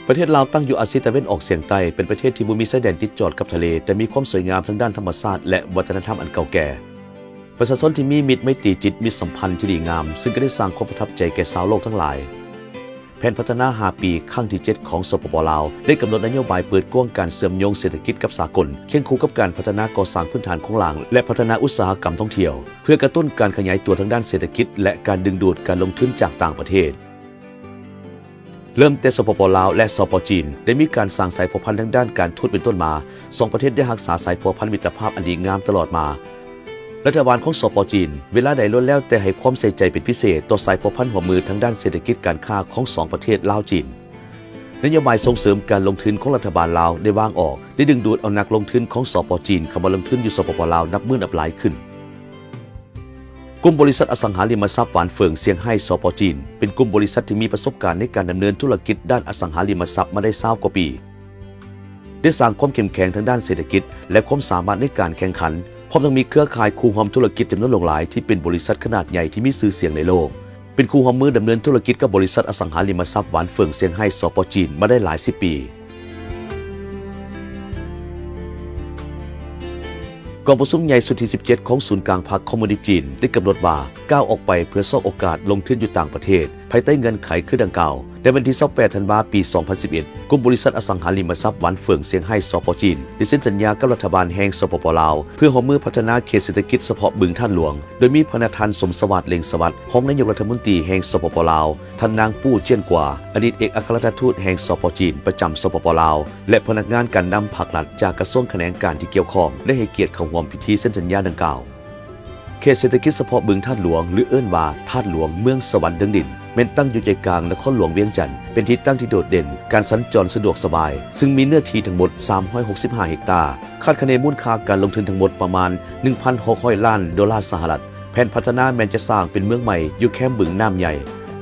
ປະເທດລາວຕັ້ງຢູ່ອາຊີຕາເວັນອອກສຽງໃຕ້, ເປັນປະເທດທີ່ບໍ່ມີຊາຍແດນຕິດຈອດກັບທະເລ, ແຕ່ມີຄວາມສວຍງາມທາງດ້ານທຳມະຊາດ ແລະ ວັດທະນະທຳອັນເກົ່າແກ່. ປະຊາຊົນທີ່ມີມິດໄມຕີຈິດ, ມິດສຳພັນທີ່ດີງາມ, ຊຶ່ງກໍໄດ້ສ້າງຄວາມປະທັບໃຈແກ່ຊາວໂລກທັງຫຼາຍ. ແຜນພັດທະນາຫ້າປີ ຄັ້ງທີເຈັດ ຂອງ ສປປ ລາວ ໄດ້ກຳນົດນະໂຍບາຍເປີດກວ້າງການເຊື່ອມໂຍງເສດຖະກິດກັບສາກົນ, ຄຽງຄູ່ກັບການພັດທະນາກໍ່ສ້າງພື້ນຖານໂຄງລ່າງ ແລະ ພັດທະນາອຸດສາຫະກຳທ່ອງທ່ຽວ, ເພື່ອກະຕຸ້ນການຂະຫຍາຍຕົວທາງດ້ານເສດຖະກິດ ແລະ ການດຶງດູດການລົງທຶນຈາກຕ່າງປະເທດ. ເລີ່ມແຕ່ ສປປ ລາວ ແລະ ສປ ຈີນ ໄດ້ມີການສ້າງສາຍພົວພັນທາງດ້ານການທູດເປັນຕົ້ນມາ, ສອງປະເທດໄດ້ຮັກສາສາຍພົວພັນມິດຕະພາບອັນດີງາມຕະຫຼອດມາ. ລັດຖະບານຂອງ ສປ ຈີນ ເວລາໃດລ້ວນແລ້ວແຕ່ໃຫ້ຄວາມໃສ່ໃຈເປັນພິເສດຕໍ່ສາຍພົວພັນຮ່ວມມືທາງດ້ານເສດຖະກິດການຄ້າຂອງສອງປະເທດລາວ-ຈີນ. ນະໂຍບາຍສົ່ງເສີມການລົງທຶນຂອງລັດຖະບານລາວໄດ້ວາງອອກ, ໄດ້ດຶງດູດເອົານັກລົງທຶນຂອງ ສປ ຈີນ ເຂົ້າມາລົງທຶນຢູ່ ສປປ ລາວ ນັບມື້ນັບຫຼາຍຂຶ້ນ. ກຸ່ມບໍລິສັດອະສັງຫາລິມະຊັບຫວານເຟີງຊຽງໄຮ້ ສປ ຈີນ ເປັນກຸ່ມບໍລິສັດທີ່ມີປະສົບການໃນການດຳເນີນທຸລະກິດດ້ານອະສັງຫາລິມະຊັບມາໄດ້ຊາວກວ່າປີ, ໄດ້ສ້າງຄວາມເຂັ້ມແຂງທາງດ້ານເສດຖະກິດ ແລະ ຄວາມສາມາດໃນການແຂ່ງຂັນ, ພ້ອມທັງມີເຄືອຂ່າຍຄູ່ຮ່ວມທຸລະກິດຈຳນວນຫຼວງຫຼາຍທີ່ເປັນບໍລິສັດຂະໜາດໃຫຍ່ທີ່ມີຊື່ສຽງໃນໂລກ, ເປັນຄູ່ຮ່ວມມືດຳເນີນທຸລະກິດກັບບໍລິສັດອະສັງຫາລິມະຊັບຫວານເຟີງຊຽງໄຮ້ ສປ ຈີນ ມາໄດ້ຫຼາຍສິບປີ. ກອງປະຊຸມໃຫຍ່ຊຸດທີສິບເຈັດ ຂອງສູນກາງພັກຄອມມູນິດຈີນ ໄດ້ກຳນົດວ່າ ກ້າວອອກໄປເພື່ອຊອກໂອກາດລົງທຶນຢູ່ຕ່າງປະເທດ ພາຍໃຕ້ເງື່ອນໄຂຄືດັ່ງກ່າວ. ໃນວັນທີຊາວແປດ ທັນວາ ປີສອງພັນສິບເອັດ ກຸ່ມບໍລິສັດອະສັງຫາລິມະຊັບຫວານເຟີງຊຽງໄຮ້ ສປ ຈີນ ໄດ້ເຊັນສັນຍາກັບລັດຖະບານແຫ່ງ ສປປ ລາວ ເພື່ອຮ່ວມມືພັດທະນາເຂດເສດຖະກິດສະເພາະບຶງທາດຫຼວງ, ໂດຍມີພະນັກທ່ານ ສົມສະຫວາດ ເລັງສະຫວັດ ຮອງນາຍົກລັດຖະມົນຕີແຫ່ງ ສປປ ລາວ, ທ່ານນາງ ປູ້ ຈຽນກວາ ອະດີດເອກອັກຄະລັດຖະທູດແຫ່ງ ສປ ຈີນ ປະຈຳ ສປປ ລາວ ແລະ ພະນັກງານການນຳພາກລັດຈາກກະຊວງຂະແໜງການທີ່ກ່ຽວຂ້ອງ ໄດ້ໃຫ້ກຽດເຂົ້າຮ່ວມພິທີເຊັນສັນຍາດັ່ງກ່າວ. ເຂດເສດຖະກິດສະເພາະບຶງທາດຫຼວງ ຫຼື ເອີ້ນວ່າທາດຫຼວງເມືອງສະຫວັນເທິງດິນ ແມ່ນຕັ້ງຢູ່ໃຈກາງນະຄອນຫຼວງວຽງຈັນ, ເປັນທີ່ຕັ້ງທີ່ໂດດເດັ່ນການສັນຈອນສະດວກສະບາຍ, ຊຶ່ງມີເນື້ອທີ່ທັງໝົດສາມຮ້ອຍຫົກສິບຫ້າເຮັກຕາ, ຄາດຄະເນມູນຄ່າການລົງທຶນທັງໝົດປະມານໜຶ່ງພັນຫົກຮ້ອຍລ້ານໂດລາສະຫະລັດ. ແຜນພັດທະນາແມ່ນຈະສ້າງເປັນເມືອງໃໝ່ຢູ່ແຄມບຶງນ້ຳໃຫຍ່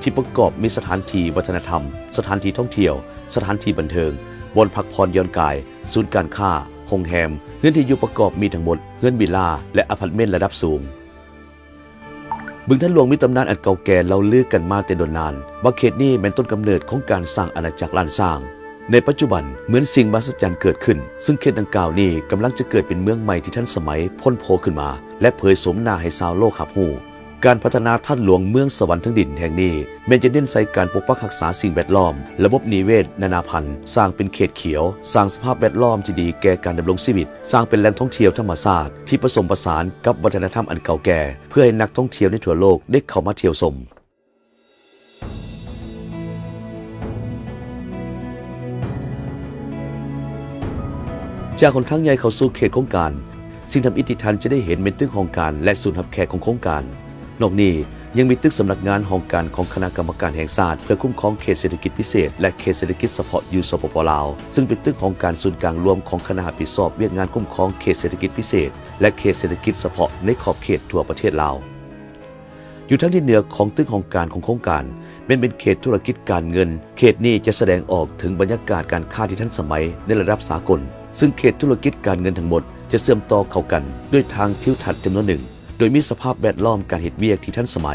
ທີ່ປະກອບມີສະຖານທີ່ວັດທະນະທຳ, ສະຖານທີ່ທ່ອງທ່ຽວ, ສະຖານທີ່ບັນເທີງ, ບ່ອນພັກຜ່ອນຢ່ອນກາຍ, ສູນການຄ້າ, ໂຮງແຮມ, ເຮືອນທີ່ຢູ່ປະກອບມີທັງໝົດເຮືອນວິລາ ແລະ ອາພາດເມັນລະດັບສູງ. ບຶງທາດຫຼວງມີຕຳນານອັນເກົ່າແກ່ເລົ່າລືກັນມາແຕ່ດົນນານ ວ່າເຂດນີ້ແມ່ນຕົ້ນກຳເນີດຂອງການສ້າງອານາຈັກລ້ານຊ້າງ. ໃນປັດຈຸບັນ ເໝືອນສິ່ງມະຫັດສະຈັນເກີດຂຶ້ນ, ຊຶ່ງເຂດດັ່ງກ່າວນີ້ກຳລັງຈະເກີດເປັນເມືອງໃໝ່ທີ່ທັນສະໄໝພົ້ນໂພຂຶ້ນມາ ແລະ ເຜີຍໂສມໜ້າໃຫ້ຊາວໂລກຮັບຮູ້. ການພັດທະນາທາດຫຼວງເມືອງສະຫວັນເທິງດິນແຫ່ງນີ້ ແມ່ນຈະເນັ້ນໃສ່ການປົກປັກຮັກສາສິ່ງແວດລ້ອມ, ລະບົບນິເວດນານາພັນ, ສ້າງເປັນເຂດຂຽວ, ສ້າງສະພາບແວດລ້ອມທີ່ດີແກ່ການດຳລົງຊີວິດ, ສ້າງເປັນແຫຼ່ງທ່ອງທ່ຽວທຳມະຊາດທີ່ປະສົມປະສານກັບວັດທະນະທຳອັນເກົ່າແກ່ ເພື່ອໃຫ້ນັກທ່ອງທ່ຽວໃນທົ່ວໂລກໄດ້ເຂົ້າມາທ່ຽວຊົມ. ຈາກຫົນທາງໃຫຍ່ເຂົ້າສູ່ເຂດໂຄງການ, ສິ່ງທຳອິດທີ່ທ່ານຈະໄດ້ເຫັນແມ່ນຕຶກຫ້ອງການ ແລະ ສູນຮັບແຂກຂອງໂຄງການ. ນອກນີ້ຍັງມີຕຶກສຳນັກງານຫ້ອງການຂອງຄະນະກຳມະການແຫ່ງຊາດ ເພື່ອຄຸ້ມຄອງເຂດເສດຖະກິດພິເສດ ແລະ ເຂດເສດຖະກິດສະເພາະຢູ່ ສປປ ລາວ, ຊຶ່ງເປັນຕຶກຫ້ອງການສູນກາງລວມຂອງຄະນະຮັບຜິດຊອບວຽກງານຄຸ້ມຄອງເຂດເສດຖະກິດພິເສດ ແລະ ເຂດເສດຖະກິດສະເພາະໃນຂອບເຂດທົ່ວປະເທດລາວ. ຢູ່ທາງທິດເໜືອຂອງຕຶກຫ້ອງການຂອງໂຄງການ ແມ່ນເປັນເຂດທຸລະກິດການເງິນ. ເຂດນີ້ຈະສະແດງອອກເຖິງບັນຍາກາດການຄ້າທີ່ທັນສະໄໝໃນລະດັບສາກົນ, ຊຶ່ງເຂດທຸລະກິດການເງິນທັງໝົດຈະເຊື່ອມຕໍ່ເຂົ້າກັນດ້ວຍທາງທິວທັດຈຳນວນໜຶ່ງ, ໂດຍມີສະພາບແວດລ້ອມການເຮັດວຽກທີ່ທັນສະໄໝ,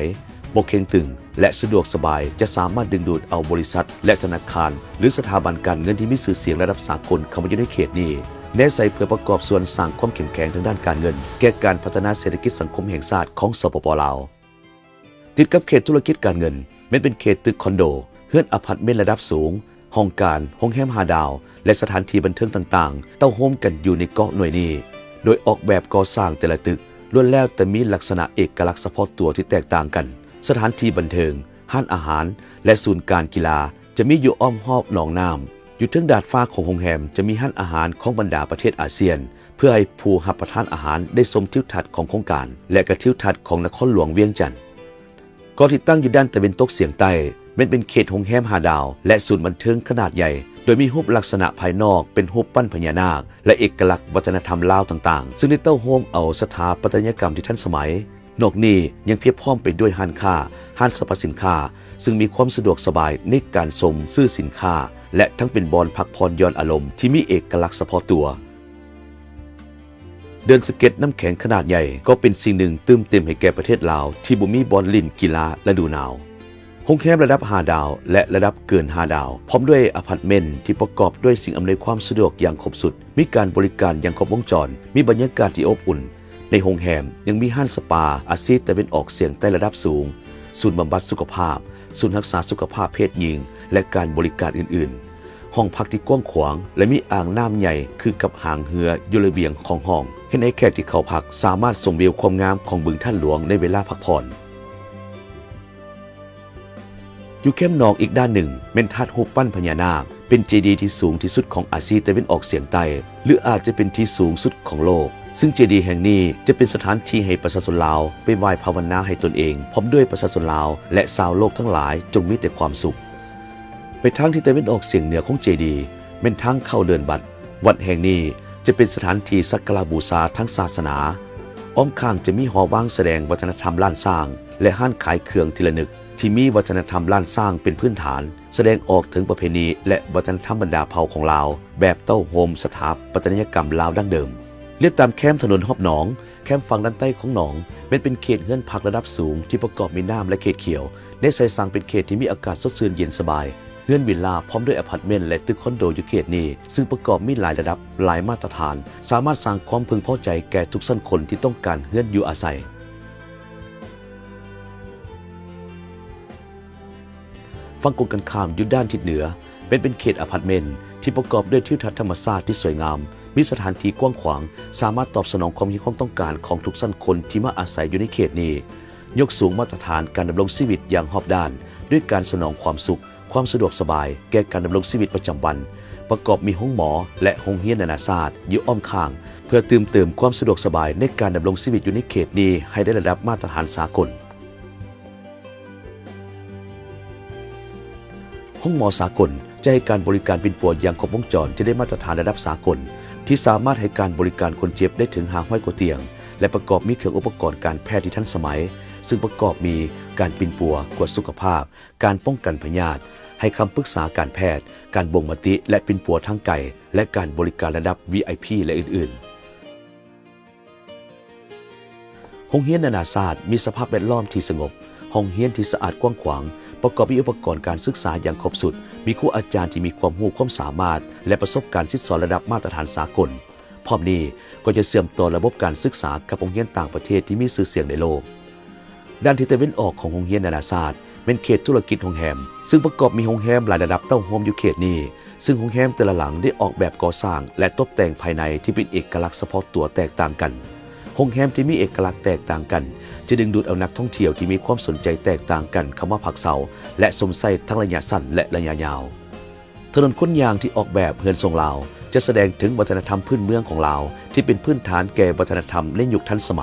ບໍ່ເຄັ່ງຕຶງ ແລະ ສະດວກສະບາຍ, ຈະສາມາດດຶງດູດເອົາບໍລິສັດ ແລະ ທະນາຄານ ຫຼື ສະຖາບັນການເງິນທີ່ມີຊື່ສຽງລະດັບສາກົນເຂົ້າມາຢູ່ໃນເຂດນີ້, ແນໃສ່ເພື່ອປະກອບສ່ວນສ້າງຄວາມເຂັ້ມແຂງທາງດ້ານການເງິນ ແກ່ການພັດທະນາເສດຖະກິດສັງຄົມແຫ່ງຊາດຂອງ ສປປ ລາວ. ຕິດກັບເຂດທຸລະກິດການເງິນ ແມ່ນເປັນເຂດຕຶກຄອນໂດ, ເຮືອນອາພາດເມັນລະດັບສູງ, ຫ້ອງການ, ໂຮງແຮມຫ້າດາວ ແລະ ສະຖານທີ່ບັນເທີງຕ່າງໆ ເຕົ້າໂຮມກັນຢູ່ໃນເກາະໜ່ວຍນີ້, ໂດຍອອກແບບກໍ່ສ້າງແຕ່ລະຕຶກ ລ້ວນແລ້ວແຕ່ມີລັກສະນະເອກະລັກສະເພາະຕົວທີ່ແຕກຕ່າງກັນ. ສະຖານທີ່ບັນເທີງ, ຮ້ານອາຫານ ແລະ ສູນການກິລາ ຈະມີຢູ່ອ້ອມຮອບໜອງນ້ຳ. ຢູ່ເທິງດາດຟ້າຂອງໂຮງແຮມຈະມີຮ້ານອາຫານຂອງບັນດາປະເທດອາຊຽນ ເພື່ອໃຫ້ຜູ້ຮັບປະທານອາຫານໄດ້ຊົມທິວທັດຂອງໂຄງການ ແລະ ກະທິວທັດຂອງນະຄອນຫຼວງວຽງຈັນ. ເກາະທີ່ຕັ້ງຢູ່ດ້ານຕາເວັນຕົກສຽງໃຕ້ ແມ່ນເປັນເຂດໂຮງແຮມຫ້າດາວ ແລະ ສູນບັນເທີງຂະໜາດໃຫຍ່, ໂດຍມີຮູບລັກສະນະພາຍນອກເປັນຮູບປັ້ນພະຍານາກ ແລະ ເອກະລັກວັດທະນະທຳລາວຕ່າງໆ, ຊຶ່ງໄດ້ເຕົ້າໂຮມເອົາສະຖາປັດຕະຍະກຳທີ່ທັນສະໄໝ. ນອກນີ້ຍັງພຽບພ້ອມໄປດ້ວຍຮ້ານຄ້າ, ຮ້ານສະພະສິນຄ້າ, ຊຶ່ງມີຄວາມສະດວກສະບາຍໃນການຊົມຊື້ສິນຄ້າ ແລະ ທັງເປັນບ່ອນພັກຜ່ອນຢ່ອນອາລົມທີ່ມີເອກະລັກສະເພາະຕົວ. ເດີ່ນສະເກັດນ້ຳແຂງຂະໜາດໃຫຍ່ກໍເປັນສິ່ງໜຶ່ງຕື່ມເຕັມໃຫ້ແກ່ປະເທດລາວທີ່ບໍ່ມີບ່ອນຫຼິ້ນກິລາລະດູໜາວ. ໂຮງແຮມລະດັບຫ້າດາວ ແລະ ລະດັບເກີນຫ້າດາວ ພ້ອມດ້ວຍອາພາດເມັນທີ່ປະກອບດ້ວຍສິ່ງອຳນວຍຄວາມສະດວກຢ່າງຄົບຊຸດ, ມີການບໍລິການຢ່າງຄົບວົງຈອນ, ມີບັນຍາກາດທີ່ອົບອຸ່ນ. ໃນໂຮງແຮມຍັງມີຮ້ານສະປາອາຊີຕາເວັນອອກສຽງໃຕ້ລະດັບສູງ, ສູນບຳບັດສຸຂະພາບ, ສູນຮັກສາສຸຂະພາບເພດຍິງ ແລະ ການບໍລິການອື່ນໆ. ຫ້ອງພັກທີ່ກວ້າງຂວາງ ແລະ ມີອ່າງນ້ຳໃຫຍ່ຄືກັບຫາງເຮືອຢູ່ລະບຽງຂອງຫ້ອງ, ເຮັດໃຫ້ແຂກທີ່ເຂົ້າພັກສາມາດຊົມວິວຄວາມງາມຂອງບຶງທາດຫຼວງໃນເວລາພັກຜ່ອນ. ຢູ່ແຄມໜອງອີກດ້ານໜຶ່ງແມ່ນທາດຮູບປັ້ນພະຍານາກ, ເປັນເຈດີທີ່ສູງທີ່ສຸດຂອງອາຊີຕາເວັນອອກສຽງໃຕ້ ຫຼື ອາດຈະເປັນທີ່ສູງສຸດຂອງໂລກ, ຊຶ່ງເຈດີແຫ່ງນີ້ຈະເປັນສະຖານທີ່ໃຫ້ປະຊາຊົນລາວໄປໄຫວ້ພາວະນາໃຫ້ຕົນເອງ ພ້ອມດ້ວຍປະຊາຊົນລາວ ແລະ ຊາວໂລກທັງຫຼາຍຈົ່ງມີແຕ່ຄວາມສຸກ. ໄປທາງທິດຕາເວັນອອກສຽງເໜືອຂອງເຈດີ ແມ່ນທາງເຂົ້າເດີ່ນວັດ. ວັດແຫ່ງນີ້ຈະເປັນສະຖານທີ່ສັກກາລະບູຊາທາງສາສະໜາ. ອ້ອມຂ້າງຈະມີຫໍວາງສະແດງວັດທະນະທຳລ້ານຊ້າງ ແລະ ຮ້ານຂາຍເຄື່ອງທີ່ລະນຶກທີ່ມີວັດທະນະທຳລ້ານຊ້າງເປັນພື້ນຖານ, ສະແດງອອກເຖິງປະເພນີ ແລະ ວັດທະນະທຳບັນດາເຜົ່າຂອງລາວ ແບບເຕົ້າໂຮມສະຖາປັດຕະນີຍະກຳລາວດັ້ງເດີມ. ລຽບຕາມແຄມຖະໜົນຮອບໜອງ, ແຄມຝັ່ງດ້ານໃຕ້ຂອງໜອງ ແມ່ນເປັນເຂດເຮືອນພັກລະດັບສູງທີ່ປະກອບມີນ້ຳ ແລະ ເຂດຂຽວ. ໄດ້ໃສ່ສ້າງເປັນເຂດທີ່ມີອາກາດສົດຊື່ນເຢັນສະບາຍ, ເຮືອນວິລລາພ້ອມດ້ວຍອາພາດເມັນ ແລະ ຕຶກຄອນໂດຢູ່ເຂດນີ້, ຊຶ່ງປະກອບມີຫຼາຍລະດັບ, ຫຼາຍມາດຕະຖານ, ສາມາດສ້າງຄວາມເພິ່ງພໍໃຈແກ່ທຸກຊັ້ນຄົນທີ່ຕ້ອງການເຮືອນຢູ່ອາໄສ. ຝັ່ງກົງກັນຂ້າມຢູ່ດ້ານທິດເໜືອ ແມ່ນເປັນເຂດອາພາດເມັນທີ່ປະກອບດ້ວຍທິວທັດທຳມະຊາດທີ່ສວຍງາມ, ມີສະຖານທີ່ກວ້າງຂວາງ, ສາມາດຕອບສະໜອງຄວາມຄິດຄວາມຕ້ອງການຂອງທຸກຊັ້ນຄົນທີ່ມາອາໄສຢູ່ໃນເຂດນີ້. ຍົກສູງມາດຕະຖານການດຳລົງຊີວິດຢ່າງຮອບດ້ານ ດ້ວຍການສະໜອງຄວາມສຸກ, ຄວາມສະດວກສະບາຍແກ່ການດຳລົງຊີວິດປະຈຳວັນ, ປະກອບມີໂຮງໝໍ ແລະ ໂຮງຮຽນນານາຊາດຢູ່ອ້ອມຂ້າງ ເພື່ອຕື່ມເຕີມຄວາມສະດວກສະບາຍໃນການດຳລົງຊີວິດຢູ່ໃນເຂດນີ້ໃຫ້ໄດ້ລະດັບມາດຕະຖານສາກົນ. ໂຮງໝໍສາກົນຈະໃຫ້ການບໍລິການປິ່ນປົວຢ່າງຄົບວົງຈອນທີ່ໄດ້ມາດຕະຖານລະດັບສາກົນ, ທີ່ສາມາດໃຫ້ການບໍລິການຄົນເຈັບໄດ້ເຖິງຫ້າຮ້ອຍກວ່າຕຽງ ແລະ ປະກອບມີເຄື່ອງອຸປະກອນການແພດທີ່ທັນສະໄໝ, ຊຶ່ງປະກອບມີການປິ່ນປົວ, ກວດສຸຂະພາບ, ການປ້ອງກັນພະຍາດ, ໃຫ້ຄຳປຶກສາການແພດ, ການບົ່ງມະຕິ ແລະ ປິ່ນປົວທາງໄກ ແລະ ການບໍລິການລະດັບ ວີໄອພີ ແລະ ອື່ນໆ. ໂຮງຮຽນນານາຊາດມີສະພາບແວດລ້ອມທີ່ສະຫງົບ, ຫ້ອງຮຽນທີ່ສະອາດກວ້າງຂວາງ, ປະກອບມີອຸປະກອນການສຶກສາຢ່າງຄົບຊຸດ, ມີຄູອາຈານທີ່ມີຄວາມຮູ້ຄວາມສາມາດ ແລະ ປະສົບການສິດສອນລະດັບມາດຕະຖານສາກົນ. ພ້ອມນີ້ກໍຈະເຊື່ອມຕໍ່ລະບົບການສຶກສາກັບໂຮງຮຽນຕ່າງປະເທດທີ່ມີຊື່ສຽງໃນໂລກ. ດ້ານທິດຕາເວັນອອກຂອງໂຮງຮຽນນານາຊາດແມ່ນເຂດທຸລະກິດໂຮງແຮມ, ຊຶ່ງປະກອບມີໂຮງແຮມຫຼາຍລະດັບເຕົ້າໂຮມຢູ່ເຂດນີ້, ຊຶ່ງໂຮງແຮມແຕ່ລະຫຼັງໄດ້ອອກແບບກໍ່ສ້າງ ແລະ ຕົບແຕ່ງພາຍໃນທີ່ເປັນເອກະລັກສະເພາະຕົວແຕກຕ່າງກັນ. ໂຮງແຮມທີ່ມີເອກະລັກແຕກຕ່າງກັນ ຈະດຶງດູດເອົານັກທ່ອງທ່ຽວທີ່ມີຄວາມສົນໃຈແຕກຕ່າງກັນເຂົ້າມາພັກເຊົາ ແລະ ຊົມໃຊ້ທັງໄລຍະສັ້ນ ແລະ ໄລຍະຍາວ. ຖະໜົນຄົນຍ່າງທີ່ອອກແບບເຮືອນຊົງລາວ ຈະສະແດງເຖິງວັດທະນະທຳພື້ນເມືອງຂອງລາວ ທີ່ເປັນພື້ນຖານແກ່ວັດທະນະທຳໃນຍຸກທັນສະໄໝ.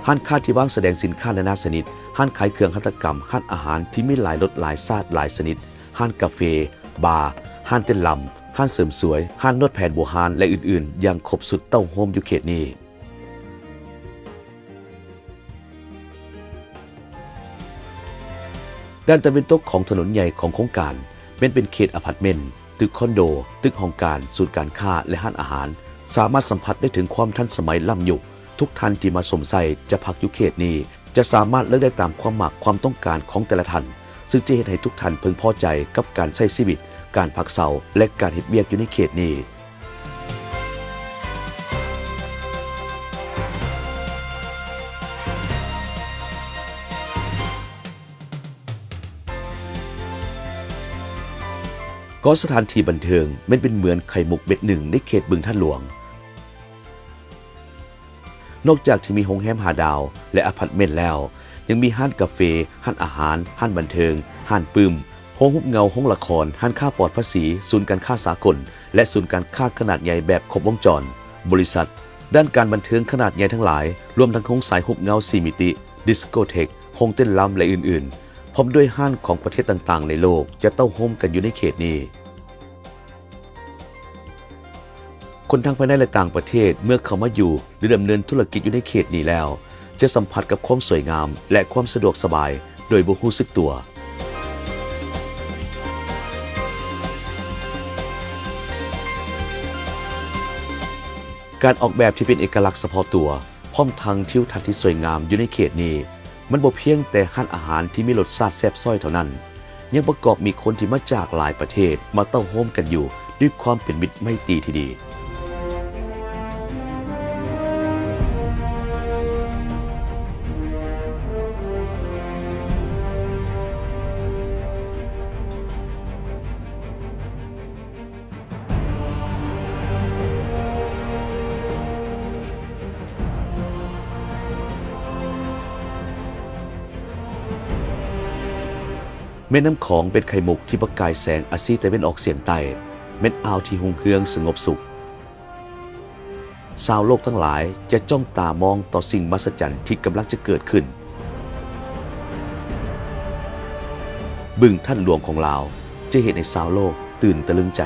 ຮ້ານຄ້າທີ່ວາງສະແດງສິນຄ້ານານາຊະນິດ, ຮ້ານຂາຍເຄື່ອງຫັດຖະກຳ, ຮ້ານອາຫານທີ່ມີຫຼາຍລົດຫຼາຍຊາດຫຼາຍຊະນິດ, ຮ້ານກາເຟ, ບາ, ຮ້ານເຕັ້ນລຳ, ຮ້ານເສີມສວຍ, ຮ້ານນວດແຜນບູຮານ ແລະ ອື່ນໆ ຢ່າງຄົບຊຸດເຕົ້າໂຮມຢູ່ເຂດນີ້. ດ້ານຕາເວັນຕົກຂອງຖະໜົນໃຫຍ່ຂອງໂຄງການ ແມ່ນເປັນເຂດອາພາດເມັນ, ຕຶກຄອນໂດ, ຕຶກຫ້ອງການ, ສູນການຄ້າ ແລະ ຮ້ານອາຫານ, ສາມາດສຳຜັດໄດ້ເຖິງຄວາມທັນສະໄໝລ້ຳຍຸກ. ທຸກທ່ານທີ່ມາຊົມໃຊ້ຈະພັກຢູ່ເຂດນີ້ ຈະສາມາດເລືອກໄດ້ຕາມຄວາມມັກ, ຄວາມຕ້ອງການຂອງແຕ່ລະທ່ານ, ຊຶ່ງຈະເຮັດໃຫ້ທຸກທ່ານເພິ່ງພໍໃຈກັບການໃຊ້ຊີວິດ, ການພັກເຊົາ ແລະ ການເຮັດວຽກຢູ່ໃນເຂດນີ້. ກໍສະຖານທີ່ບັນເທີງແມ່ນເປັນເໝືອນໄຂ່ມຸກເມັດໜຶ່ງໃນເຂດບຶງທາດຫຼວງ. ນອກຈາກທີ່ມີໂຮງແຮມຫ້າດາວ ແລະ ອາພາດເມັນແລ້ວ, ຍັງມີຮ້ານກາເຟ, ຮ້ານອາຫານ, ຮ້ານບັນເທີງ, ຮ້ານປຶ້ມ, ໂຮງຮູບເງົາ, ໂຮງລະຄອນ, ຮ້ານຄ້າປອດພາສີ, ສູນການຄ້າສາກົນ ແລະ ສູນການຄ້າຂະໜາດໃຫຍ່ແບບຄົບວົງຈອນ. ບໍລິສັດດ້ານການບັນເທີງຂະໜາດໃຫຍ່ທັງຫຼາຍ, ລວມທັງໂຮງສາຍຮູບເງົາສີ່ມິຕິ, ດິສໂກເທັກ, ໂຮງເຕັ້ນລຳ ແລະ ອື່ນໆ, ພ້ອມດ້ວຍຮ້ານຂອງປະເທດຕ່າງໆໃນໂລກ ຈະເຕົ້າໂຮມກັນຢູ່ໃນເຂດນີ້. ຄົນທັງພາຍໃນ ແລະ ຕ່າງປະເທດ ເມື່ອເຂົ້າມາຢູ່ ຫຼື ດຳເນີນທຸລະກິດຢູ່ໃນເຂດນີ້ແລ້ວ ຈະສຳຜັດກັບຄວາມສວຍງາມ ແລະ ຄວາມສະດວກສະບາຍໂດຍບໍ່ຮູ້ສຶກຕົວ. ການອອກແບບທີ່ເປັນເອກະລັກສະເພາະຕົວ ພ້ອມທັງທິວທັດທີ່ສວຍງາມຢູ່ໃນເຂດນີ້ ມັນບໍ່ພຽງແຕ່ຮ້ານອາຫານທີ່ມີລົດຊາດແຊບຊ້ອຍເທົ່ານັ້ນ, ຍັງປະກອບມີຄົນທີ່ມາຈາກຫຼາຍປະເທດມາເຕົ້າໂຮມກັນຢູ່ດ້ວຍຄວາມເປັນມິດໄມຕີທີ່ດີ. ແມ່ນ້ຳຂອງເປັນໄຂ່ມຸກທີ່ປະກາຍແສງອາຊີຕາເວັນອອກສຽງໃຕ້, ແມ່ນອ່າວທີ່ຮຸ່ງເຮືອງສະຫງົບສຸກ. ຊາວໂລກທັງຫຼາຍຈະຈ້ອງຕາມອງຕໍ່ສິ່ງມະຫັດສະຈັນທີ່ກຳລັງຈະເກີດຂຶ້ນ. ບຶງທາດຫຼວງຂອງລາວຈະເຮັດໃຫ້ຊາວໂລກຕື່ນຕະລຶງໃຈ.